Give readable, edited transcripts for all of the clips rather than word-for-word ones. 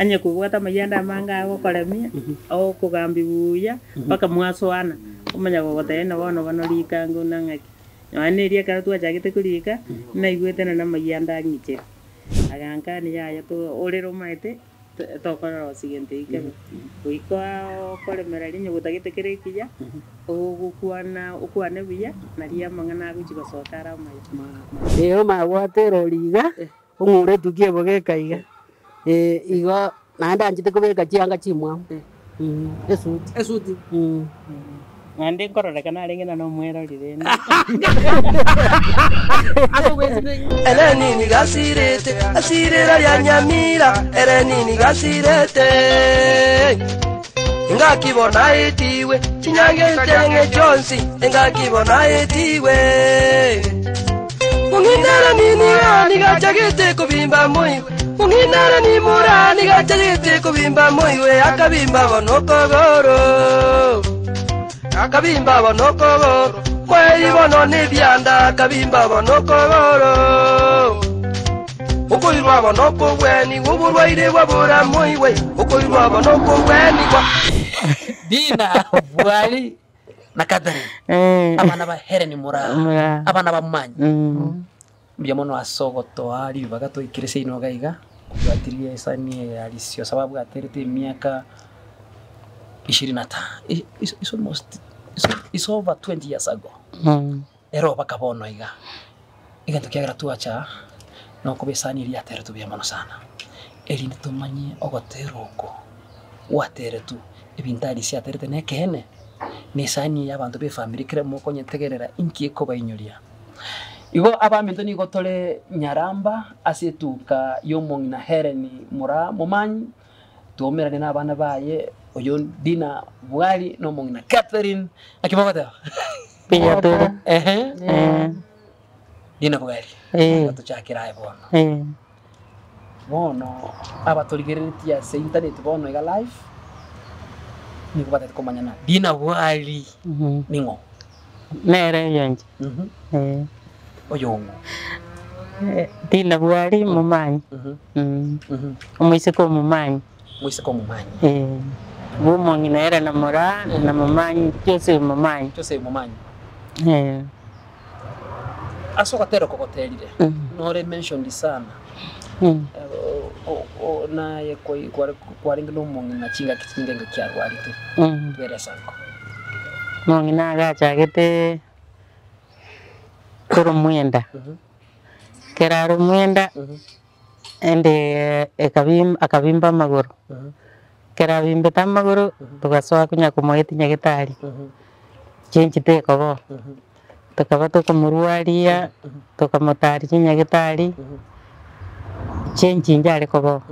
Onye kobwate amayianda amange agokoremia, ogokogambia buya, mpaka mwasoana, omanya gogotebia ng'a bono bono rika ango buna ng'aki. Nonya na erio ekero twachagete korika, naigwete naende amayianda ang'ichere, agankania yaya to orere omanyete, tokorosia gento ekio kebe. Goika okoremereria onye gotagete kere ekiya, ogokwana okwane buya, nario amang'ana agochia gosoka are amaya. Ee omanye goata erori iga, ong'ure etukia eboga ekaiga, igo naende anchete kobeka chianga chimwamu, esuti. Esuti. Naende nkororekana arenge ng'a nomwerori rende. Ere nini gasirete, asirera ria Nyamira, ere nini gasirete. Engaki bono aetigwe, chinyange ntereng'e chionsi, engaki bono aetigwe. Mong'ina ere nini nigo achagete kobimba moigwe, mong'ina ere nimura nigo achagete kobimba moigwe, akabimba bono okogoro, akabimba bono okogoro, kweri bono nebianda, akabimba bono okogoro. Okoirwa bono okogwenigwa, oborwaire bwa boramoigwe, okoirwa bono okogwenigwa. Dina Bwali na Catherine, abana ba Helen Moraa, Moraa. abana ba Momanyi. Mbuya mono ase ogotoa ribaga twaikire seino iga iga, kobwatiria esani eye ya Risiosa babwaterete emiaka ishirini na tano, is is almost is over 20 years ago. Ero baka bono iga, egento kiagera twacha aa, nokoba esani eria yateretwe buya mono sana, erinde tomanye ogotera oko gwateretwe, ebinto Alice aterete nekeene, na esani eye abanto ba efamiri kera mokonyetegerera inki ekobainyoria. Igo abaminto nigo tore Nyaramba ase etuka ya omong'ina Hellen Moraa Momanyi, twaumerane na abana baye, oyo Dina Bwari na omong'ina Catherine, naki mogoteba? Mbuya tore. Ehe. Eh. Dina Bwari, Eh. igo tochakere aye bono. Eh. Bono abatorigereretie ase internet bono iga live, nigo batagete komanya ng'a Dina Bwari ning'o? Nere oyo inche. Eh. Oyong'o? Dina Bwari momanyi. Omoiseke omomanyi. Moiseke omomanyi. Eh. Bwa omong'ina ere na moraa na momanyi, Joseph momanyi. Joseph momanyi. Eh. Ase ogotera oko goterire, nore mentioned sana, naye kwarenge na omong'ina chingaki chinge engaki arwarete, twerese ango. Omong'ina agachagete korwa mwenda, ekero are omwenda, ende akabimba amagoro, ekero abimbete amagoro, togasoa konya komoetia nyagetari, chenchi tekoba oo, tokaba tokomorwaria, tokamotaria chinyagetari, chenchi inche are koba oo,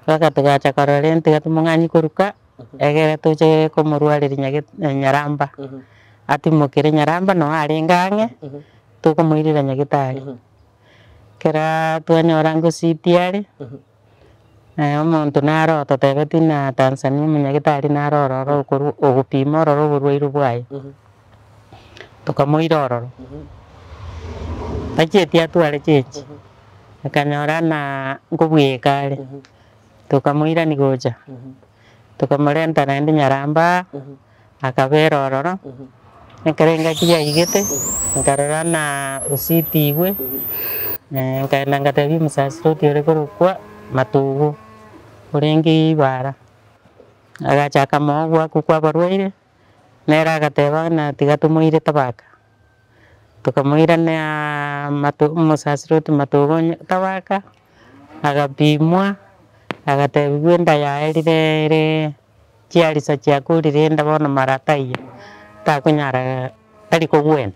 mpaka togacha korora rende tiga tomong'anye koruka, egere toche komorwareria nyage nyaramba, atimokere nyaramba noo arenge ang'e, tokomoirera nyagetari. Ekero twanyora ngositi are, omonto naro ototebetie ng'a Tanzania omonyagetari naro ororo okorwa ogopima ororo oborwaire bwaye, tokamoira ororo, tachieti atware chenchi, akanyora ng'a nkobweka are, tokamoirani gocha, tokamorenta naende Nyaramba. Akabera ororo, ekero engaki yaigete, nkarora ng'a ositigwe, nkaenda ngatebia omosasiroti ore korokwa Matugu, orenge Ibara, agacha akamoa ogoakwa kwa abarwaire, nere agateba ng'a tiga tomoire tabaka. Tokamoirania mato omosasiroti Matugu onye tabaka, agapimwa, agatebiwa enda yaye rire ere. Chiarisa chiakorire enda bono mara taiyo, takonyara tari kogwena.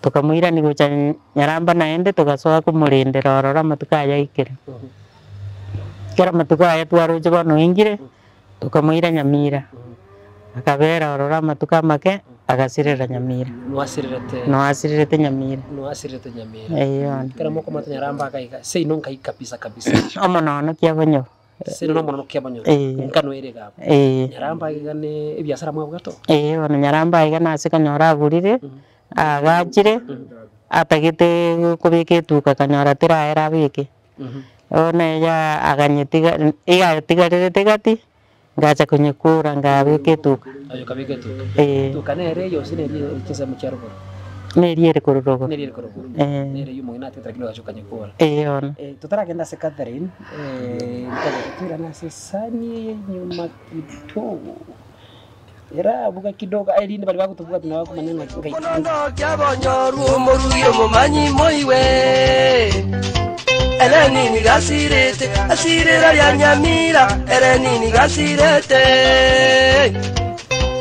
Tokamoirania gocha Nyaramba naende togasoa komorendera ororo amatuko aya aikire. Ekero amatuko aya twaroche bono oingire, tokamoira Nyamira, akabera ororo amatuko amake, agasirera Nyamira. Noasirerete. Noasirerete Nyamira. Noasirerete Nyamira. Eeh bono. Ekero mokomata Nyaramba iga iga, seino nkai kabisa kabisa. Omonono kiabonyorwa. Sere nomonene okiabanyora, Ee. enkano ere iga abwo. Ee. Nyaramba iga ne ebiasara mwabwate oo? Ee bono Nyaramba iga nase konyora agorire, aagachire, atagete kobeka etuka akanyora teraera abeke. Bono eya aganyetiga igatigarerete gati, ngacha konyekura nkabeka etuka. Aye okabeka etuka. Eeh. Etuka nere eye gose nere ere chinsemo chia rogoro? Neri ere korwa rogoro. Neri ere korwa rogoro. Eeh. Nere eywo omong'ina atete lakini ogacha okanyekora. Eeh bono. Totaragenda ase Catherine, ntagete toirane ase esani eye nyuma kidogo. Erabuga kidogo erinde baria bagotobwatia nabo bakomanya ng'a ngai Omonono kiabonyorwa omorugi omomanyi moiwe Ere nini gasirete asirera ria nyamira Ere nini gasirete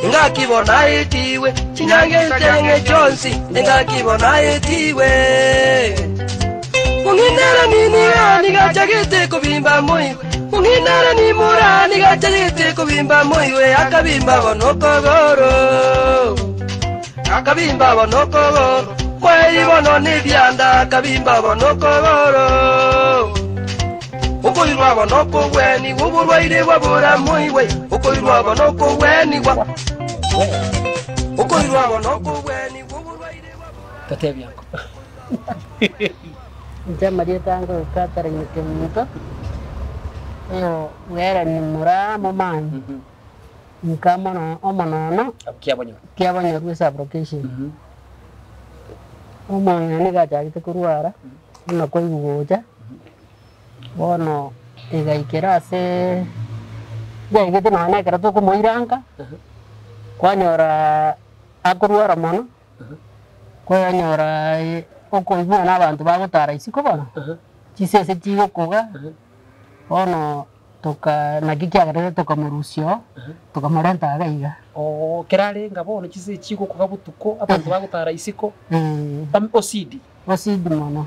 Engaki bono aetiwe chinyange nteng'e chionsi Engaki bono aetiwe Mong'inere nini gachagete kobimba moiwe Mong'inere nimura nigachagete kobimba moiwe Akabimba bono okogoro Akabimba bono okogoro Kweri bono nebianda Akabimba bono okogoro Okoirwa bono okogwenigwa Oborwaire bwabora moiwe Okoirwa bono okogwenigwa Okoirwa bono okogwenigwa Oborwaire bwabora Totebie ango. Inche amarieta ange Catherine Kemunto, oyo bwerani moraa momanyi, nka mono omonono Kiabonyoru. Kiabonyoru esublocation. Omong'ina nigo achagete korwara, buna koigwa gocha, bono egaikera aseee yaigete nonya na ekero tokomoira nka, kwanyora akorwara mono. Kwanyora okoigwa na abanto bagotara isiko bono, chisese chigokoga, bono toka naki kiagerete tokamorusia oo, tokamorenta iga iga. Oo, ekero arenge bono chisese chigokoga botuko, abanto bagotara isiko, osidi. Osidi mono.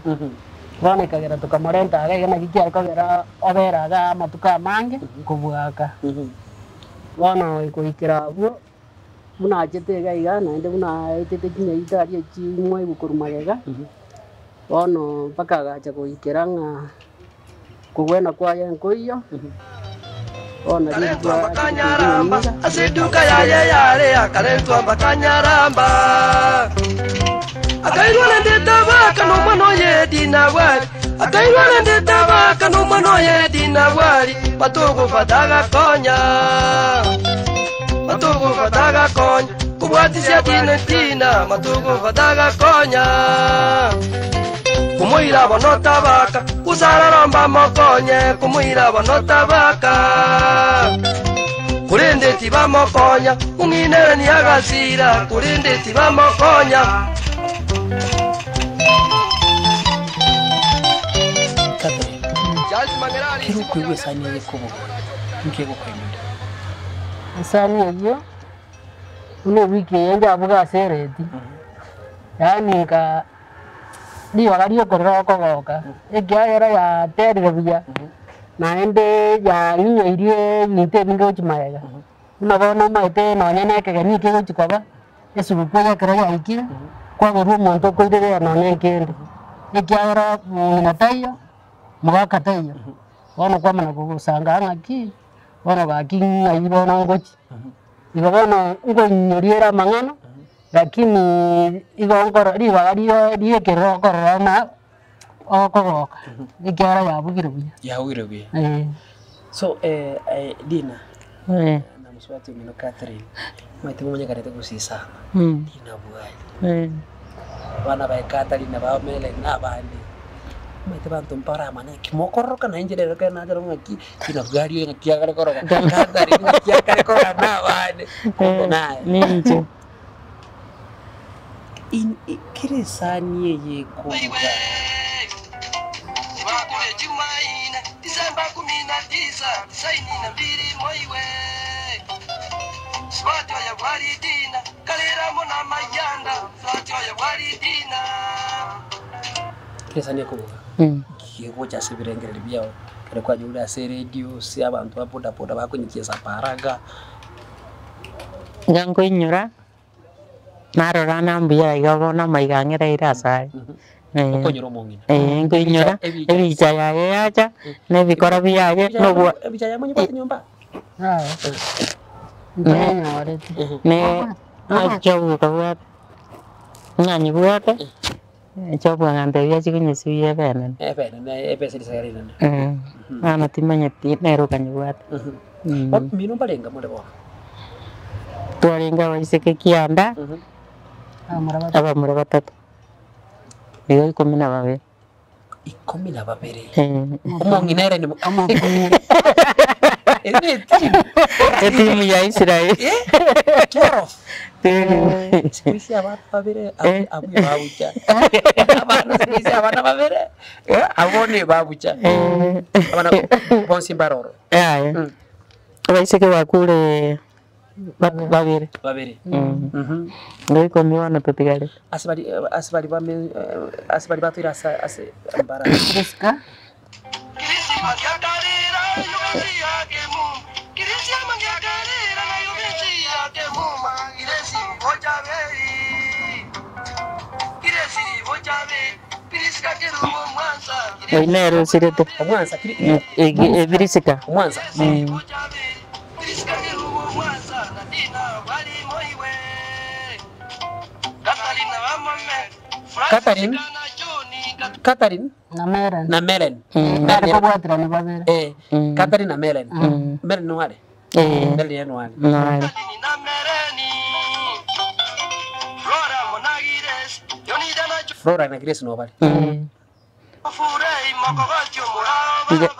Bono ekagera tokamorenta iga iga naki kiare kogera obere igaa amatuko amange kobua aka. Bono goikera abwo. Buna achete iga iga, naende buna aetete chinyaitari echimwa korwa magega, bono mpaka agacha goikera ng'a kogwena kwaye nkoiyo, bono Akarentwa rituko mpaka achete Nyaramba, koigwa ase eduka yaye yare akarentwa mpaka Nyaramba. Akairwa rende tabaka nomwana oye Edina bwari, akairwa rende tabaka nomwana oye Edina bwari, batogofa tagakonya, batogofa tagakonya, kobwatisia tina tina, matogofa tagakonya. Komoira bono tabaka, kusararomba mokonye, komoira bono tabaka. Korende tibamokonya, ong'inerani agasira, korende tibamokonya. Catherine, kera okoigwa esani eye ekoboka, inki egokoinyora? Esani eyio, buna ewiki eye njabuga ase ereti, yaani nka ribaga riokorora okogoka, ekiagera yaterire buya, naende yang'inyoirie ebinto ebinge gochia magega. Buna bono omanyete nonye na ekegeni kegochia koba, esuguku eye ekero yaikire, kwaborwa omonto okoirerera nonye nkende, ekiagera mong'ina taiyo, mogaka taiyo, bono kwamanya kogosanga ng'aki, bono gaki ng'ai bono ngochia. Igo bono nkoinyoria ere amang'ana, lakini igo nkoro ribaga rio riekerero okorora ng'a okogoka, ekiagera yabugire buya. Yabugire buya. Eeh. So Dina, Eh. na mosubati omino Catherine, omanyete momanyekanete gusii sana, Dina Bwari. Eh. Abana baye Catherine ba Melanie na abande, omanyete abanto mbaramanye ng'aki mokororoka nainche inche rero ekero nachora ng'aki Dina Bwari oyo ng'aki akare koroka, Catherine ng'aki akare koroka na abande, kumbe naye. Ninche. In kera esani eye ekobuga. Disemba kumi na tisa, tisaini na mbili moiwe Swati oyo bwaritina, karera mono amayanda Swati oyo bwaritina. Kera esani ekobuga, kegocha ase ebirengererio biao, ekero kwanyorire ase eredio, ase abanto ba bodaboda bakonyechiesa paraga. Iga nkoinyora, narora ng'a mbuya iga bono amaiga ang'ereire ase aya. Okonyora omong'ina. Eh, nkoinyora, Ebicha- ebicha yaye yacha, na ebikoro biaye, na obwa Ebicha yaye monyebwate nyomba? Yaya, ntonyorete. ne obuka bwate, ng'a nyebwate. Job agantebia achie konyesibia ebe enene. Ebe enene, ebesa risaga rinene. Bono timanyeti nere okanyebwata. Mino mbarenge more bono? Twarenge abaiseke kianda, abamura batato, igo ikomi na babere. Ikomi na babere. Omong'ina ere nibo Eri ne etimu. Etimu ya Israel. 12. Siku hizi abana babere abwo babucha. Abana siku hizi abana babere abwo ne babucha. Abana bonsi mbaroro. Yaya. Abaiseke bakure babere. Babere. Igo ikomi bono totigarete. Ase bari ase bari bame ase bari batoire ase ase mbara. Prisca. Oyio nere osirete. Omwansa kiri Ebirisika. Omwansa. Catherine Catherine Na Meren. na Meren. Bare kobwaterana babere. Eh, Catherine na Meren. Meren nware. Meren ye nware. Nware. Flora na Grace no bari.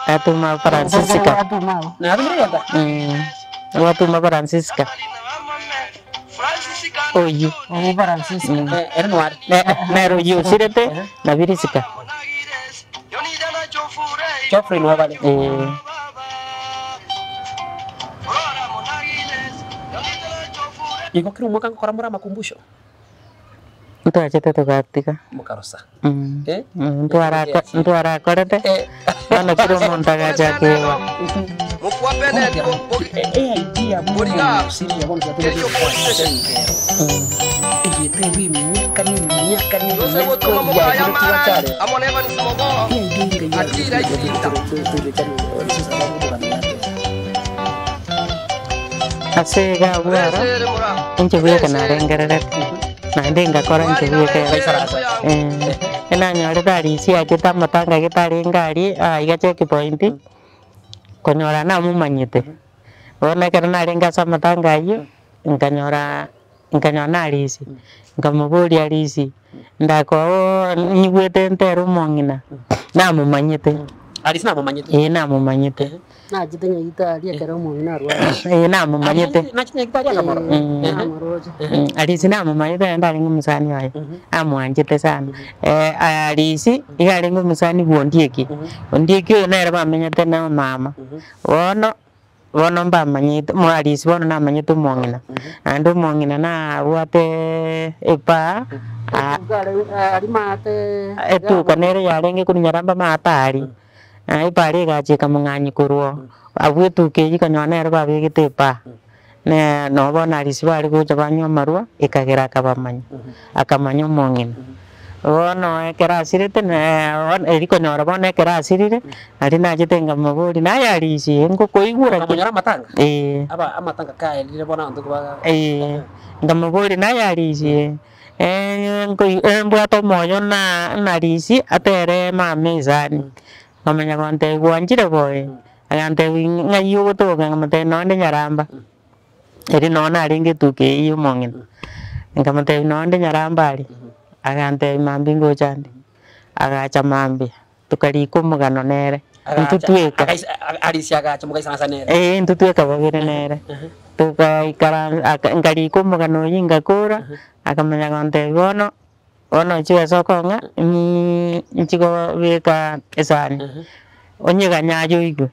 Atuma Francisca. Atuma. Na abire yenda. Watuma Francisca. Oyu. Oyu Francisca. Eh, ere nware. Nero oyu osirete na Birisika. Geoffrey no bari. Igo kira omwaka nkokora more amakumbusho. Ntwachete togatiga. Mokarosa. Eh? Ntwarakorete. Bono kera omonto agacha akeeba. Ase iga abwo aro, inche bweka narengererete, naende ngakora inche bweka enanyorete arisia achete amatanga gete arenge aria, aiga checkpoint, konyora namomanyete. Bono ekero narenge ase amatanga aywo, nkanyora nkanyora na arisi, nkamoboria arisi, ndakoa nyigwete ntere omong'ina, namomanyete. Arisi namomanyete? Eeh namomanyete. Nachete nyagitari ekero omong'ina arwarete. Eeh namomanyete. Nachete nyagitari akamorora? Eeh namoroche. Arisi namomanyete naende arenge omosani oye, amwanchete sana. Arisi iga arenge omosani bwa Ondieki, Ondieki oyo nere bamenyete na omama, bono, bono mbamanyete mo Arisi bono namanyete omong'ina, naende omong'ina nabwate epaa etuka nere yarenge korwa Nyaramba maate aria, epara egacha ekamong'anyia korwa oo, abwo etuka eywo konyora nere babegete epaa, ne nabo bono Arisi bare gocha banywa amarwa, ekagera akabamanya, akamanya omong'ina. Bono ekero asirete bono erio konyora bono ekero asirire, naria nachete nkamoboria, naye Arisi ngokoigwera ki? Okamonyora amatanga? Eeh. Aba amatanga kaerire bono abanto koba. Eeh, nkamoboria naye Arisi nkoi mbwate omoyo na na Arisi atere mama esani, nkamanya gontebia gwanchire boe? Agantebia ng'ai ogotoka? Nkamotebia nonde Nyaramba. Erio nonye narenge etuka eyio ya omong'ina, nkamotebia nonde Nyaramba aria, agantebia mambia ngocha nde, agacha mambia, tokarika omogano nere, intwe tweka. Arisia agacha mogaisansa nere. Eeh intwe tweka babere nere, togaikaran aka nkarika omogano oyio ngakora, akamanya gontebia bono, bono chibesa okong'a nchigobeka esani, onyeganye aye oigwe.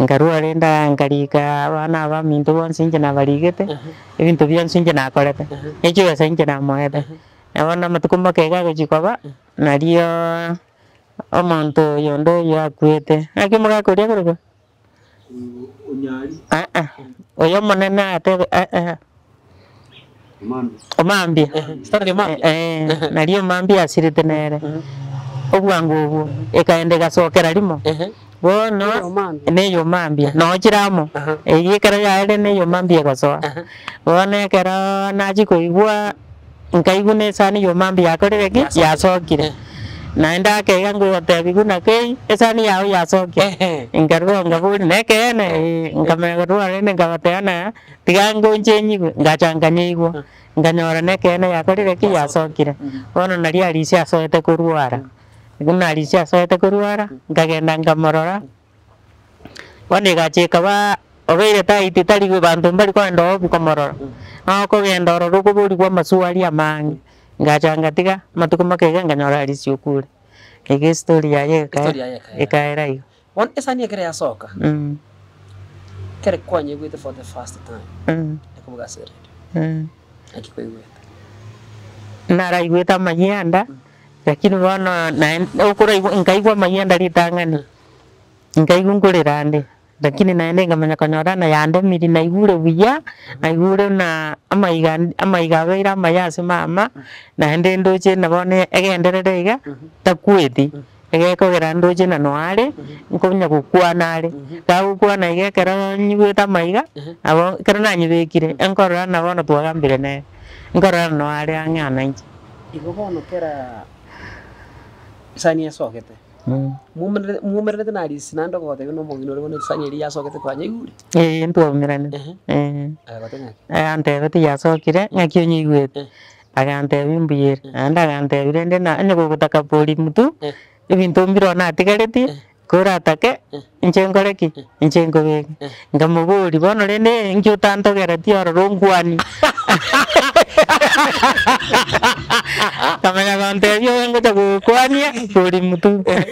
Nkarua rende aa nkarika abana abaminto bonsi inche nabarigete, ebinto bionsi inche nakorete, ne chibesa inche namoete. Na bono amatuko make iga agochia koba, narioooo omonto oyo onde oyio akwete, naki omogaka oria akorokwa? Aa, oyo omonene atebe aa. Omambia, eh, nario omambia asirete nere, obwango obwo, ekaenda egasokera rimo, bono na eyomambia, noo chire amo, eywo ekero yaerire na eyomambia egosoa, bono ekeroo nachia koigwa. Nkaigwa na esani ya omambia yakorire ki? Yasokire. Naende ake iga ngogotebiwa buna kei, esani yago yasokire. Nkarua nkaboria na ekeene? Ee, nkamanya korwa rende nkabatebia ng'a tiga ngonche nyigwe, ngacha nkanyeigwa, nkanyora na ekeene yakorire ki? Yasokire. Bono naria Arisi asoete korwara, buna Arisi asoete korwara, nkagenda nkamorora. Bono egacha ekaba obeire tight tari banto mbari kogenda obi komorora, nabo okogenda ororo okoborigwa amaswali amange, ngacha ngatiga, amatuko make iga nkanyora Alice okure. Iga estory yaye ekaera Estory yaye ekaera. ekaera igo. Bono esani ekero yasoka, ekero kwanyeigwete for the first time, ekobuga ase eredio, naki kwaigwete? Naraigwete amayianda, lakini bono naende okoraigwa nkaigwa amayianda ritang'ani. Nkaigwa nkorera ande, lakini naende nkamanya konyora ng'a yandemiri naigure buya, naigure buna amaiga amaiga abeire amaya ase mama, naende ndoche buna bono egenderere iga, takweti, egekogera ndoche buna noe are, nkonya gokwana are, kagokwana iga ekero nyigwete amaiga, nabo ekero nanyebekire, nkorora buna bono twagambire nere, nkorora buna noe are ang'e ana inche. Igo bono kera esani esogete. Mwaumeranete na Alice naende ogotebia na omong'ina oria bono esani eria yasogete kwanyeigure? Eeh ntwaumeranete, eeh. Agagotebia ng'aki? Agantebia tiyasokire, ng'aki onyeigwete? Agantebia mbuya ere, naende agantebia rende na onye gogotaka bori motwe, ebinto mbire oo natigaretie, koratake, inche nkore ki? Inche nkobeke. Nkamoboria, bono rende inki otantogeretie ororo onkwanie? Nkamanya gontebia obe ngocha gokwania bori motwe.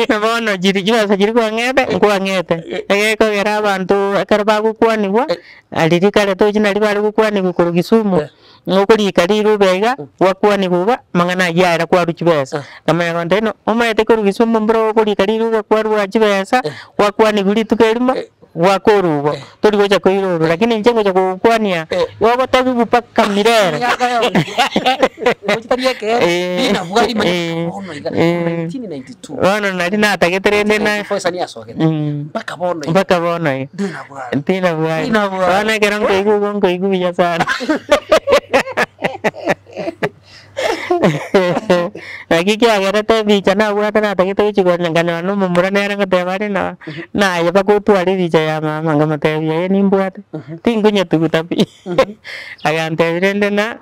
Na bono chiri chibesa chiria kwang'ete, nkwang'ete. Egekogera abanto ekero bagokwaniwa, riria kare tochi naria bare gokwanigwa korwa Kisumu. Nokorika rirube iga, gwakwanigwa iga, amang'ana ayio aera kwarwa chibesa. Nkamanya gontebia ng'a omanyete korwa Kisumu mboro okorika rirube kwarwa chibesa, gwakwanigwa rituko erimo, gwakorwa igo, tori gocha koirorwa lakini inche ngocha kogokwania, gogotebiwa mpaka milele. Bono nari natagete rende na mpaka bono iga. Tinabwati. Bono ekero nkoigwa igo nkoigwa buya sana. Naki kiagerete ebicha nabwate natagete gochia konya nkanyora na omomura nere ngoteba are na naye mpaka otware ebicha ya mama nkamotebia ee nimbwate, tinkonyetuguta pi. Agantebia rende na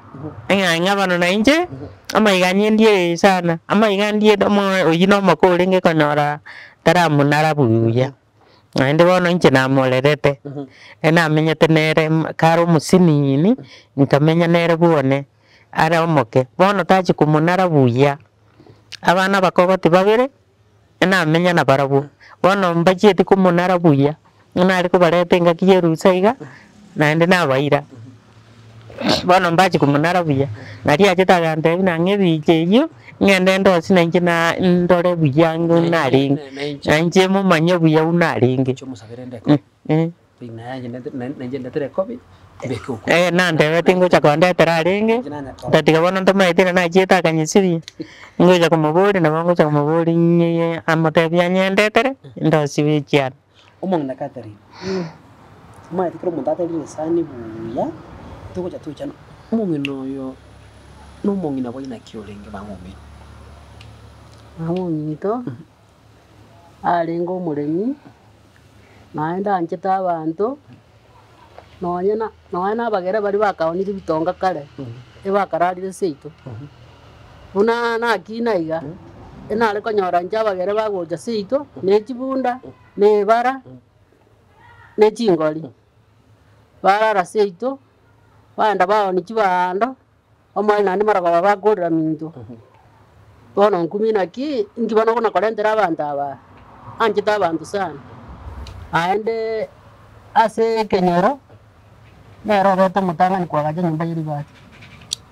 ng'a ng'a bono na inche, amaiga anyendie sana, amaiga andiete omo oyio na omoko orenge konyora taramonara buya. Naende bono inche namorerete, namenyete nere kare omosinini, nkamenya nere bwone, are omoke. Bono tachia komonara buya, abana abakogoti babere, namenya nabarabwo, bono mbachieti komonara buya, nare kobareta engaki ya erusa iga, naende nabaira. Bono mbachia komonara buya, naria achete agantebia buna ng'a ebicha eyio, ng'ende ndosie na inche na ndore buya ng'o narenge, na inche momanye buya buna arenge. Eh, nantebeti ngocha kondetera arenge, ntatiga bono ntomaeti na nachiete akanyesibia, ngocha komoboria nabo ngocha komoboria nyeye amotebie anyendetere, ndosie echiane. Omong'ina Catherine, omanyete ekero omonto aterire esani buya, togocha toichana, omong'ina oyo na omong'ina bwa inaki orenge mama omino? Mama ominto, arenge omoremi, naende anchete abanto, nonye na nonye na abagere baria bakaonire ebitonga kare, ebakararire seito. Buna nakina iga, enare konyora inche abagere bagocha seito, ne chibunda, ne ebara, ne chingori. Barara seito, baenda baonia chibando, omanye naende marogoba bakorera minto. Bono nkumia naki, inki bono okona korentera abanto aba, anchete abanto sana. Naende ase ekenyoro, nere obete omotang'ani koagacha enyomba ye ribati.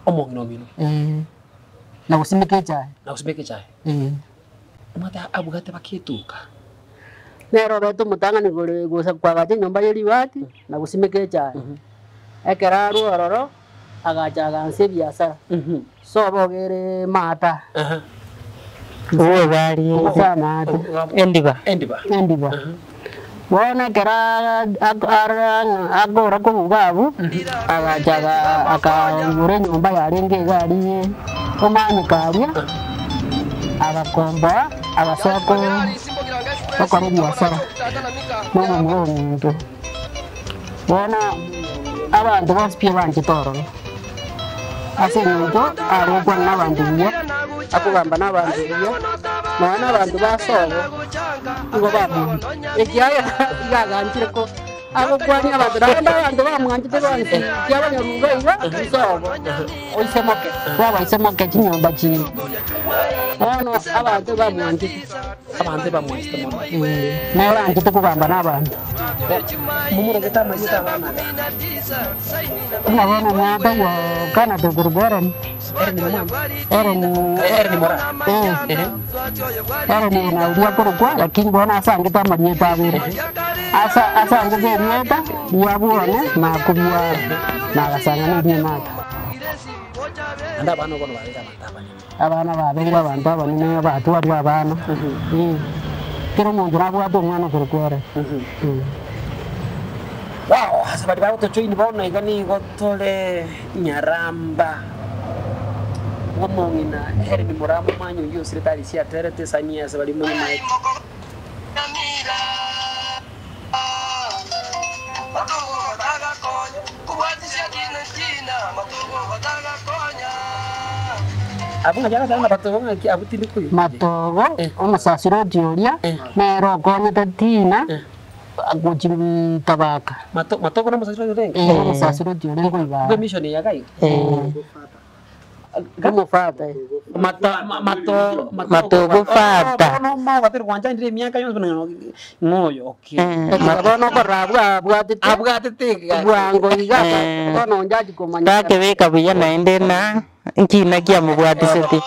Omong'ina omino. Eeh, na gosimeka echae. Na gosimeka echae. Eeh. Omanyete abwate baketuka. Nere obete omotang'ani gore gosa koagacha enyomba ye ribati, na gosimeka echae. Ekero arwa ororo, agacha agansa ebiasara, sobo ogere maata. Obwo bwari Ase amaate. endiba. Endiba. Endiba. Bono ekero akora korwa iga abwo, agacha akaigora enyomba yarenge iga aria omanyeka aria, agakomboa, agasoa gokora ebiasara na omomura ominto. Bono abanto bonsi pi banchete ororo, ase eng'encho are gokwana na abanto buya, akogamba na abanto buya, nonya na abanto ba sobo nigo bamwanchete, ekiagera iga aganchire ko agokwania abanto, naende abanto bamwanchete bonsi, kiabanyaruga iga nsobo oisemoke, babaise moke chinyomba chinde. Bono abanto bamwanchete. Abanto ebamwanchete mono. Nere anchete kogamba nabanto. Momorogete amarieta abana aba. Buna bono omwaka oyo Kana tokorokwa Ellen. Ellen ni mama. Ellen Ellen Mora. Eh. Ellen na oria akorokwa lakini bono asangete amarieta abere. Asa asangete erieta ria bwane na kobiara na agasanga na eria mata. Naende abana bono babeire abanto abanene. Abana babeire abanto abanene abatwarwa abana, kera omonto nabwate omwana okorokwa ere. Wow, ase baria bagotojoin bono iga nigo tore Nyaramba bw'omong'ina Hellen Moraa Momanyi oyio osirete Alicia aterete esani ase baria monyamaete. Abwo ng'aki agateba ng'a batogo ng'aki abwo tindi koigwa. Matogo, omosasiroti oria, nere okonyete Tina gochia tabaka. Matogo nomosasiroti orenge? Eh, omosasiroti orenge oibara. Bwe mission eye iga iga? Omofata. Matogo fata. Gwanchandire emiaka yonsi buna ng'o oyo okay. Bono okorora abwo abwatete Abwatete iga. bwango iga bono onde achia komanya. Takebeka buya naende na nkina kiamobwatiseti.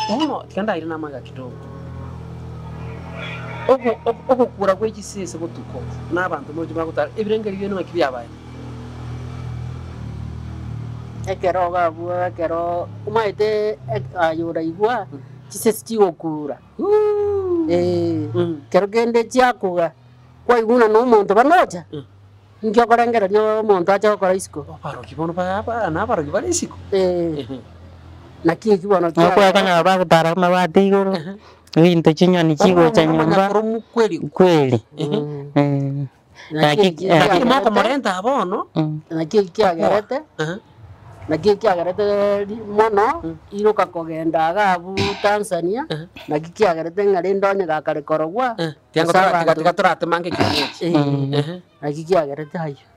Bono tiga ndaire namaga kidogo. Ogo- ogo- Ogokura gwe chisese botuko na abanto moche bagotara ebirengererio biaino ng'aki biabaete? Ekero iga abwo ekero omanyete aye oraigwa chisese chigokura. Eh, kero kende chiakoga, kwaigwa buna na omonto banocha, inki okorengereria omonto ache gokora isiko? Abarogi bono ba na abarogi bare isiko. Eh, naki eki bono Okonyora bagotara amabati igoro, ebinto chinyoni chigocha nyomba, Koromu kweli. kweli. Naki eki Lakini mokomorenta bono. Naki eki kiagerete, naki ekiagerete mono, iroka kogenda iga abwo Tanzania, naki kiagerete ng'a rende onye gakare korogwa, Tiga ase abanto- tiga toratemange ekieni eki. Eh, naki kiagerete ayio.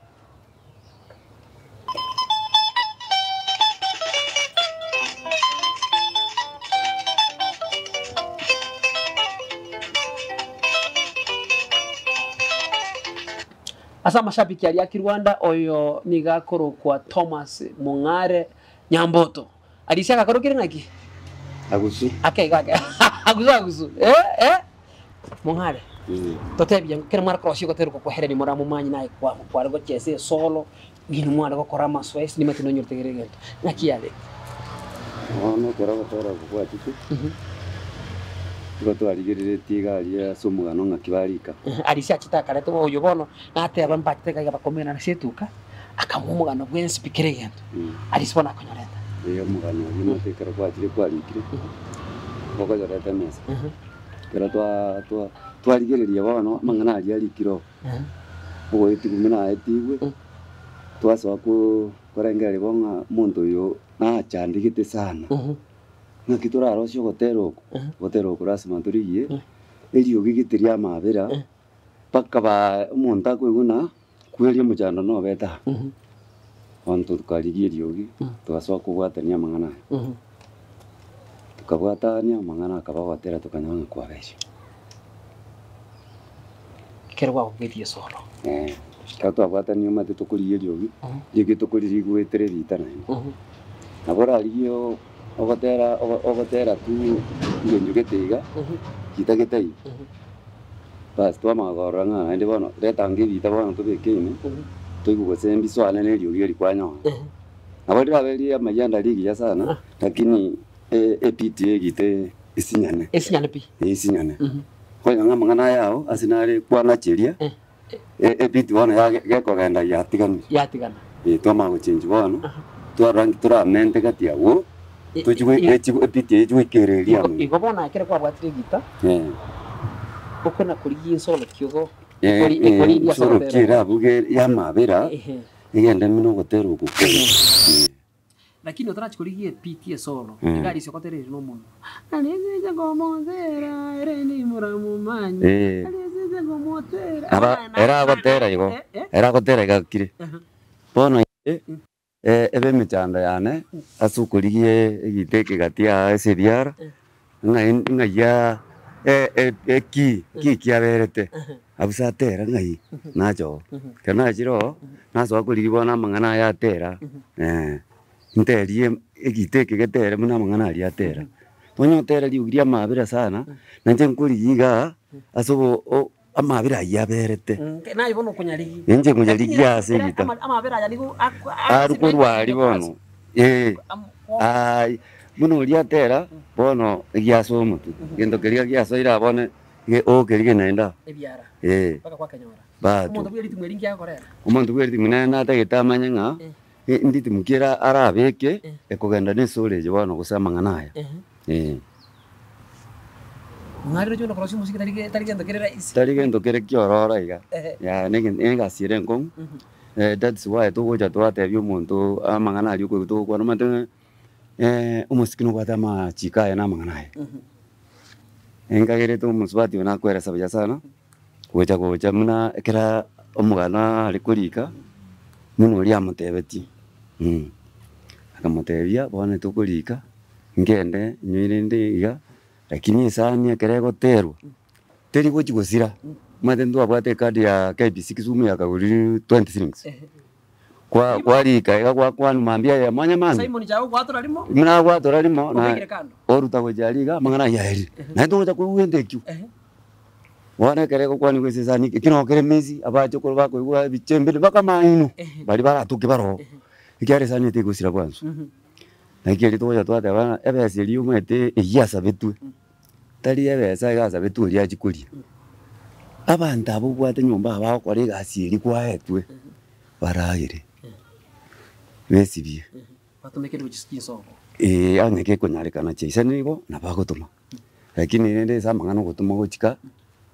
Ase amashabiki aria a Kirwanda oyo nigo akorokwa Thomas Mong'are Nyamboto. Arisia agakorokire ng'aki? Agusu. Ake igo ake. Agusu agusu. Eh eh. Mong'are. Totebie kere mware korosia ogoteruka kwa Hellen Moraa Momanyi naye kwa kware gochesa esolo, ng'ina mware gokora amasoesi nimanyete nonyorete kera egento. Ng'aki yarenge? Bono ekero ogotera oko gwachete, nigo twarigereretie iga aria ase omogano ng'aki barika. Arisia achete akareta oyo bono nateba mbachete iga iga bakomenana ase etuka, akamoa omogano bwensi pi kera egento. Arisia bono akonyoreta. Ee omogano oyio omanyete ekero gwachire kwarikire, okonyoreta emesa. Ekero twa twa twarigereria bono amang'ana aria arikire oo, ogoetigwa buna aetigwe, twasoa koo korengereria bo ng'a omonto oyo nachandegete sana, ng'aki torarosie ogotera oko, ogotera oko lasima torigie, eriogi gete ria amabera, mpaka ba omonto akoigwa ng'a kweri omochando nobete aa. Bono tokarigia eriogi, togasoa kobwatania amang'ana aya. Tokabwatania amang'ana akaba ogotera tokanyora ng'a kwabeire. Ekero gwagoketie esoro. Eh, ekero twabwatania omanyete tokorigia eriogi, eriogi tokorigia goetera ebiita naende. Nabo orarigie ogotera ogotera tu ngencho gete iga, gita getaiyo. Bas twamanya korora ng'a naende bono reta ange ebita bono tobeke ime, toigwe gose mbiswane na eriogi eri kwanyora. Nabo rirabe ria amayianda rigiya sana, lakini epiti egite esinyane. Esinyane pi. Esinyane. Okonyora ng'a amang'ana aya ao ase nare kwanacheria, ebiti bono yage gekogenda yatiganire. Yatigana. Twamanya gochenji bono, twarora nki toramente gati abwo, tochi goi echi ebiti eye echi goikereria Igo amo. igo bono ekero kwabwatire egita, okona korigia ensolo kiogo, ekori ekorigia ase Ensolo ogotera ki erabuge yamabera, Ehe. egende muna ogotera oko kore. Lakini otarachia korigia epiti esolo, egari ase ogotera ere nomonwa, Areseche komotera ere nimuramumanyi, areseche komotera Aba eragotera igo, eragotera iga akire. Bono inche, ebe emechando yane ase okorigia egito eke gati aa ase ebiara, ng'ai ng'ai aa eki ki kiaberete, abusa atera ng'ai nacha oo. Ekero nachire oo, nasoa korigia bono amang'ana aya atera, nterie egito eke getere buna amang'ana aria atera. Onye otera riogi ria amabera sana, nainche nkorigia igaa ase obo o amabera ayio aberete. Naye bono okonyarigia. Inche nkonyarigia ase egita. Amabera aya nigo Arwa korwa aria bono, eh, aye, buna oria atera, bono egiasoa omotwe, egento keria giasoire aa bono, ge okerige naende aa. Ebiara. Eh. Mpaka gwakenyora. Bato. Omonto bwe ritimo eri nki agokorera? Omonto bwe ritimo nere natagete amanye ng'a, nditimo ki era arabeke, ekogenda na esoro eye bono gose amang'ana aya, eh. Ng'arire chionde korosia omosike tari tari gento kere rahisi. Tari gento kere kiororo iga, yaya na egen egasi ere enkong'u, that's why togocha twatebia omonto amang'ana aria okoigwa togokwana omanyete ng'a omosike nobwate amachiko aye na amang'ana aye. Enkagerete omosubati oyo nakoeresa buya sana, gocha gocha buna ekera omogano are korika, buna oria amotebetie, akamotebia bono tokorika, ngende nywe rende iga. Lakini esani ekero egoterwa, teri gochi gosira, omanyete ntwabwate ecard ya KBC Kisumu yakagorire 20 shillings, kwa kwarika iga gwakwanwa mambia eye manya mambia, Simon chao gwatora rimo, buna gwatora rimo na obekire kando. oruta gochia aria iga amang'ana ayio aerire, naende togocha koigwa gento ekio. Bono ekero egokwanigwa ase esani eke, ekio nabo kere mezi, abachokoro bakoigwa ebichemberi mpaka amaino, baria baratoke baroo, ekiagera esani eye tegosira bwanso. Naki erio togocha twateba ng'a ebesa eria omanyete eyio asabetwe, tari ebesa iga asabetwe oria achia koria. Abanto aba obwate nyomba aba bagokora egasi eria kwaetwe, baragere, besibie. Batomekere gochia chinsoko. Eeh onye gekonyarekana chiaisane igo, nabo agotoma. Lakini rende ase amang'ana ogotoma gochika,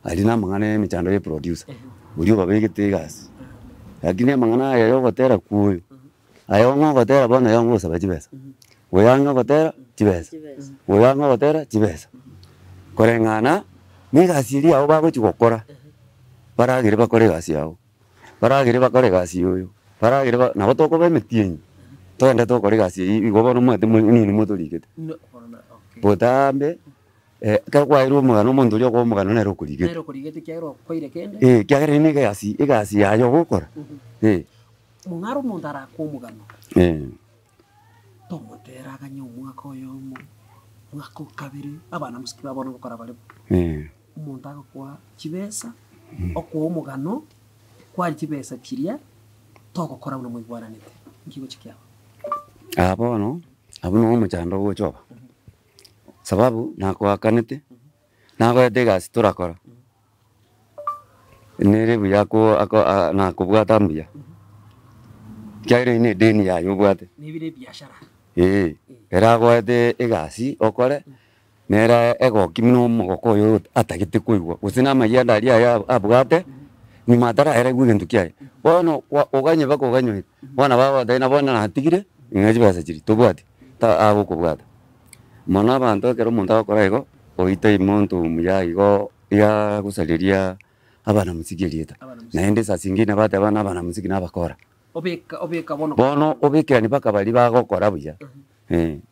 aria na amang'ana ya emechando ya eproducer, oria obabegete egasi. Lakini amang'ana aya ya ogotera kwa oyo, Aye ong'e ogotera bono aye ong'e ogosaba chibesa, oyo ang'e ogotera chibesa, oyo ang'e ogotera chibesa, koreng'ana na egasi eria yabo bagochi gokora, baragere bakore egasi yabo, baragere bakore egasi ya oyo, baragere ba nabo tokoba emetienyi, togende tokore egasi eywo igo bono omanyete mo nini motorigete. Botambe. Ekero kwaeirwe omogano, omonto oria okoa omogano nere okorigete. Nere okorigete ekiagera okoire kende. Eh, ekiagera eye na egasi, egasi yaye ogokora, eh. Mong'are omonto arakwe omogano. Eh. Tomotera aganye omwaka oyomo, omwaka o kabere, abana mosike ba bono ngokora bare bo. Eh. Omonto agokoa chibesa, okoa omogano, kwaria chibesa chiria, togokora buna moigwananete, nki gochia kiaba? Aa bono, abwo noo omochando ogocha oba. Sababu nakoakanete, nakorete egasi torakora, nere buya ako ako nakobwata mbuya, ekiagera eyio na edeni yaye obwate. Nebire ebiashara. Eeh, ere agoete egasi okore, nere egoki buna omogoko oyo atagete koigwa, gose na amayianda aria aye abwate, nyuma ataraerewa egento kiaye. Bono kwa oganye mpaka oganyoire, bono nabo agotebia buna bono natigire, ng'a chibesa chiria tobwati. Ta agokobwata. Mono abanto ekero omonto agokora igo, oita omonto omuya igo iga agosareria abanamosiki erieta. Naende saa zingine bateba buna abanamosiki na abakora. Obeka obeka bono. Bono obekerani mpaka baria bagokora buya,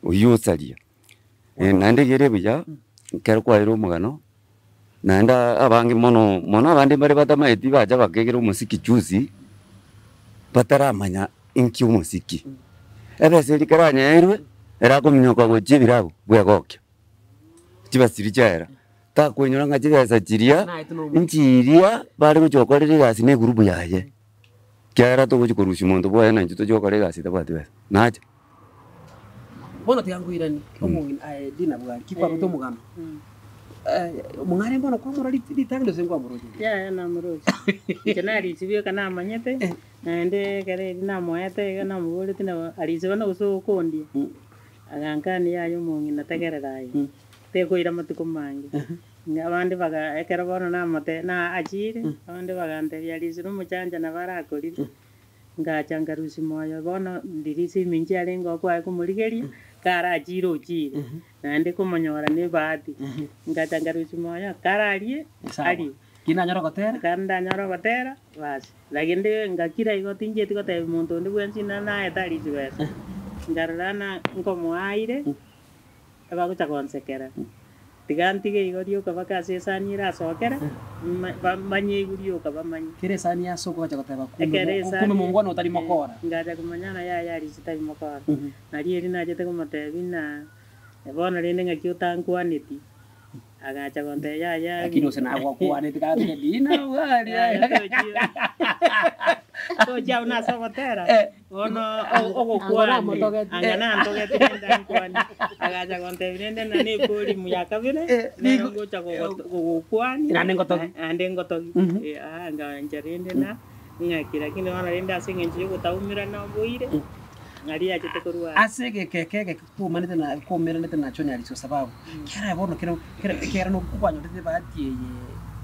oywo osaria. Naende iga ere buya, ekero kwaeire omogano, naende abange mono mono abande mbare batamaeti bacha bakegera omosiki juzi, bataramanya inki omosiki. Ebesa eria ekero anyeerwe, erakominyoka gochia ebirabu bwegokia, chibesa chiria chiaera. Takoinyora ng'a chibesa chiria, Naetwe na omonto. nchiria bare gochia gokorera egasi na egurupu yaye, ekiagera togochia korusia monto bwaye na intwe tochie gokora egasi etabwati besa, nache. Bono tiga nkoiranie, omong'ina aye Dina bwari, ki kwarwete omogano? Omong'are mbono kwamorora ritang'ani gose nkwamoroche? Yaya namoroche, inche narisia bweka namanyete, naende ekero erio namoete iga namoboretie nabo arisia bono gose okondia, agankania yaya omong'ina tegerera aye, tekoira amatuko mange. Ng'a abande baga ekero bono namote na achire, abande bagantebia arisia na omochancha nabo arakorire. Ngacha nkarusia moyo bono ndiria emincha yarenge oo kwaye komorigeria, karachire ochire, naende komonyora na ebahati. Ngacha nkarusia moyo, kararie, Sawa. arie. Ki nanyore ogotera? Ekero ndanyore ogotera, basi. Lakini ngakira igo tinchieti gotebia monto onde bwensi na naete aria chibesa. Nkarora na nkomoaire, abagocha gonsekera. Tiga ntige igo rioka mpaka ase esani erasokere, ma- ba- manye rioka bamanye. Kera esani yasoka ogacha goteba kumbe Ekero mo- esani kumbe mongwana otari mokora. Ngacha komanya ng'a yaya aria chitari mokora. Nario erio nachete komotebia ng'a bono rende ng'aki otankwaneti, agacha gontebia yaya Lakini ose nagwakwaneti gaki Dina bwari Yaya tochia tochia abwo nase ogotera. Bono ogokwania, anga nantogete rende ankwanie, agacha gontebia rende na neborimu ya kabere, nere ngocha gogokwania, Naende ngotogi. naende ngotogi. Aa ngancha rende na ng'aki lakini bono rende ase eng'encho ya ogotaumerana oboire, aria achete korwa aa. Ase egeka eke egeke kwaumanete na kwaumeranete nacho Nyaricho sababu, kera bono kero kera ekero nokwanyorete ebahati eye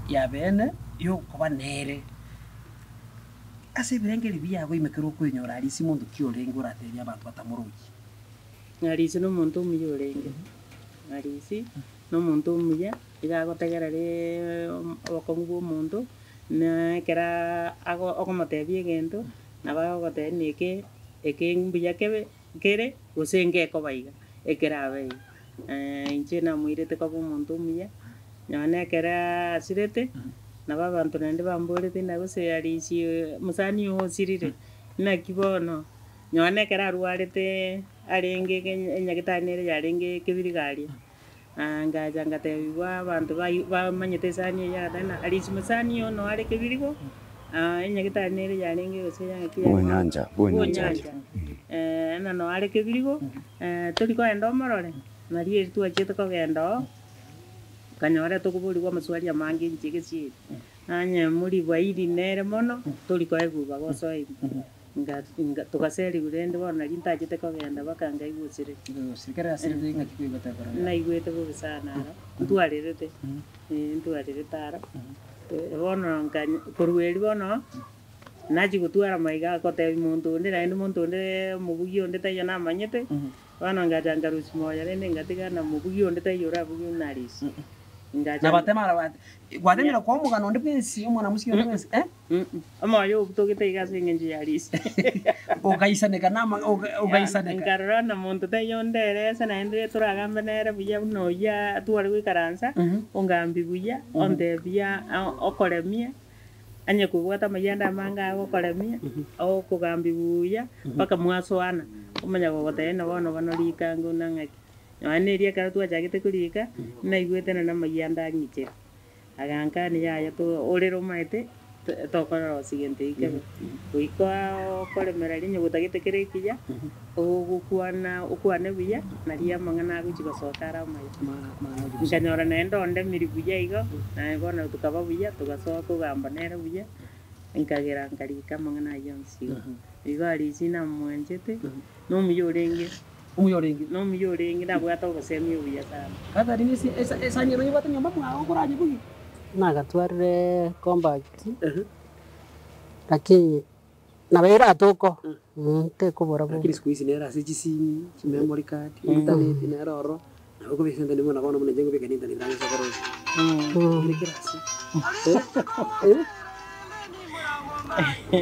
ya beene yokoba nere. Ase ebirengererio biago ime kera okoinyora Arisi monto ki orenge orateebie abanto batamorochi? Arisi nomonto omuya orenge, Arisi nomonto omuya, iga agotegerera obokong'u bwa omonto, na ekero ago okomotebia egento, nabo agogotebia buna eke, eke mbuya kebe kere, gose ngekoba iga, ekerabe iga. Inche namoirete koba omonto omuya, nonya na ekero asirete, nabo abanto naende bamborete ng'a gose arisia mosani oo osirire, naki bono, nonya na ekero arwarete arenge enyagitari nere yarenge kebiriga aria, ngacha ngatebiwa abanto bai bamanyete esani eywo agateba ng'a arisia mosani oo noo are kebirigo, enyagitari nere yarenge gose ng'aki yarenge Bwonyancha, bwonyancha aria. Bwonyancha, ng'a noo are kebirigo. Tori kogenda omorore? Nario eri twachiete kogenda oo, okanyora tokoborigwa amaswali amange inche gesieri, onye moribairi nere mono, tori koegwa ibaga osoe ime. Nga nga togaserigwa rende bono nario ntachete kogenda mpaka nkaigwa osirete. Naigwete bobe sana aro, ntwarerete, eh ntwarerete aro, bono nkanya korwa erio bono. Nachia gotwara maiga agotebia monto onde naende monto onde omobugi onde taiyo namanyete, bono ngacha nkarusia moyo rende ngatiga na mobugi onde taiyo orabugie buna Arisi. Ngacha Nabatema ara bate, gwatemire koa omogano onde bwensi, omwana mosike onde bwensi eh? Omoyo obutogete iga ase eng'encho ya Arisi. Ogaisaneka na ama oga ogaisaneka. Nkarora na monto taiyo onderese naende toragambe nere buya buna oyia tware goikaransa, ongambia buya, ontebia okoremia. Onye kobwate amayanda amange agokoremia, ogokogambia buya, mpaka mwasoana, omanya gogotebia ng'a bono bono rika ango buna ng'aki. Nonya na erio ekero twachagete korika, naigwete naende amayianda ang'ichere, agankania yaya to orere omanyete, tokorosia gento ekio kebe. Goika okoremereria onye gotagete kere ekiya, ogokwana okwane buya, nario amang'ana agochia gosoka are amaya. Nkanyora naende ondemiri buya igo, naye bono tokaba buya, togasoa kogamba nere buya, nkagera nkarika amang'ana ayio onsi igo. Igo Arisi namwanchete, na omuya orenge, Omuya orenge. na omuya orenge nabwate obosemia obuya sana. Catherine ase esa esani ero oyebwate nyomba mwago okoranyebugia? Nagatwarire compact, lakini nabo eratoke oo, tekobora bobe. Lakini siku hizi nere ase chisimi, chimemory card, internet nere ororo, nabo okobeka internet buna bono buna inche nkobeka na internet ang'e ase okorosia. Kere kera ase.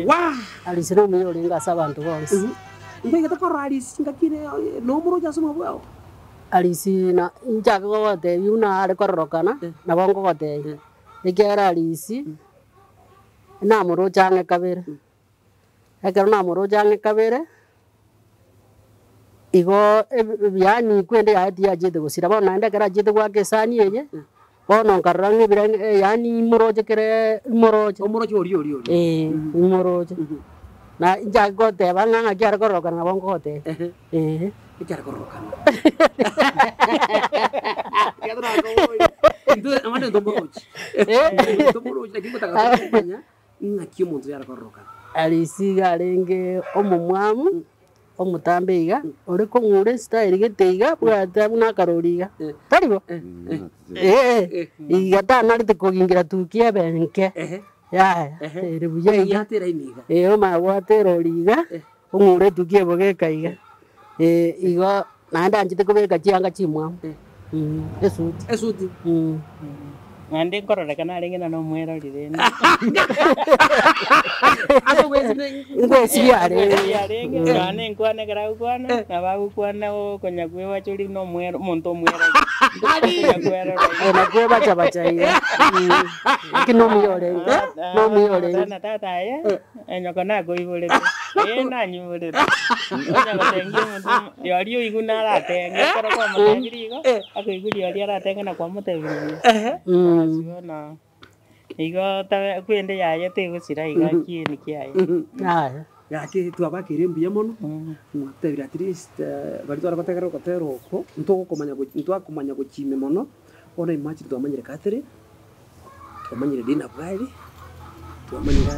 Waa! Arisi nomuya orenge ase abanto bonsi. Nkoigete korora Arisi chingaki ere nomoroche ase omobua oo. Arisi na inchake kogotebia buna are kororokana, nabo nkogotebia, ekiagera Arisi. Namoroche ang'e kabere, ekero namoroche ang'e kabere, igo ebi yaani kwende yaye tiyachiete gosira, bono naende ekero achiete goaka esani eye. Bono nkarora ng'a ebira yaani imoroche kere imoroche. Omoroche oria oria oria. Eeh, imoroche. Na inchake goteba ng'a ng'aki are kororokana nabo nkogotebia. Eeh. Eki are kororokana. Ekiagera torakoboria, intwe abande ntomorochi. Ntomorochi lakini ngotaka komanya ng'aki omonto oyo are kororokana. Arisi iga arenge omomwamu, omotambe iga, ore kong'ura estyle gete iga, bwate buna akarori iga, tari bo? Eeh, iga tanarete kogingira tuki ebe nke, yaya, ere buya iga, Oiyate eraini iga. eh, omanye goata erori iga, ong'ure etuki ebogeka iga, igo naende anchete kobeka chianga chimwamu, esuti. Esuti. Naende nkororekana arenge na nomwerori rende. Ase ogwesibia Ngwesibia arenge. Arenge, nonya na enkwana ekero agokwana, nabo agokwana okonya kwebacha oria na omwero omonto omwerori. Okonya kwerora iga. Ona kwebacha bacha iga, lakini nomuya orenge, nomuya orenge. Tata tata aye, enyoko nakoiborete, ee nanyiborete. Onya gotengia omonto omo rirorio oigwe naratenge, ekero kwamotebirie igo, akoigwa rirorio aratenge na kwamotebirie buya. Basi bono, igo tabe kwende yaye tegosira iga kieni kiaye. Yaya. Gaki twabakeire mbuya mono, mwatebire at least baria tware gotegerera ogotera oko, ntogokomanya go ntwakomanya gochimia mono, bono imagine twamanyire Catherine, twamanyire Dina Bwari, twamanyire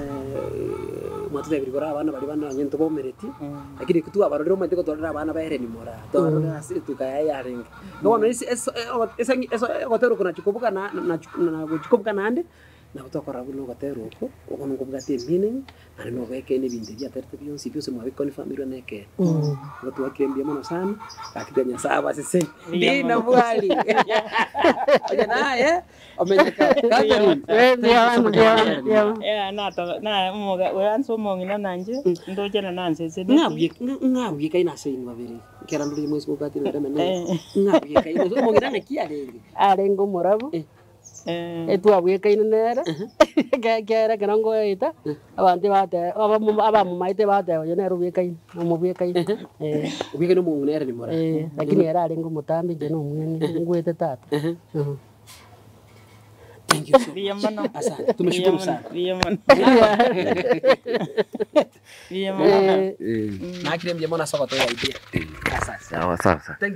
mwatotebirie igoro abana baria bane nonye ntobaomereti, lakini ekio twabarorire omanyete gotwarire abana ba Hellen Moraa, twarorire ase etuka yaye yarenge. Bono ase ase ase ase ogotera oko nachia kobuga na nachia nagochia kobuga naende, nabo tokorora buna ogotera oko, oko nokobwate emeaning, naende nobwekaine ebinto ebi aterete bionsi bionsi mwabiconfirmirwe na ekeene. Igo twakire mbuya mono sana, gaki tiga Nyasaye abasesenie. Dina Bwari, onye naye omenyeka Catherine, Mbuya mono, mbuya mono, mbuya mono. Eh, nato na omoga oanse omong'ina nainche, ndoche na nansesenetie. Ng'abuya ng'abuya ase inwe babere, ekero ndore mwensi mobwate emebere emenene, ng'abuya kaino, omong'ina naki arenge? Arenge omorabu, etwabwekaine nere, ekiagera ekero nkoeta, abanto ebateba abamo abamomaete bateba oyo nere obwekaine, omobwekaine eh. Obwekaine omong'ina ere nimora. Eh, lakini ere arenge omotambe inche na omweng'e, ngwete tata. Thank you so Mbuya much. mono. Asante, tumeshukuru sana. Mbuya mono. Mbuya mono. Eh. Nakire mbuya mono ase ogotoa idea. Asante. Sawa sawa sawa. Thank.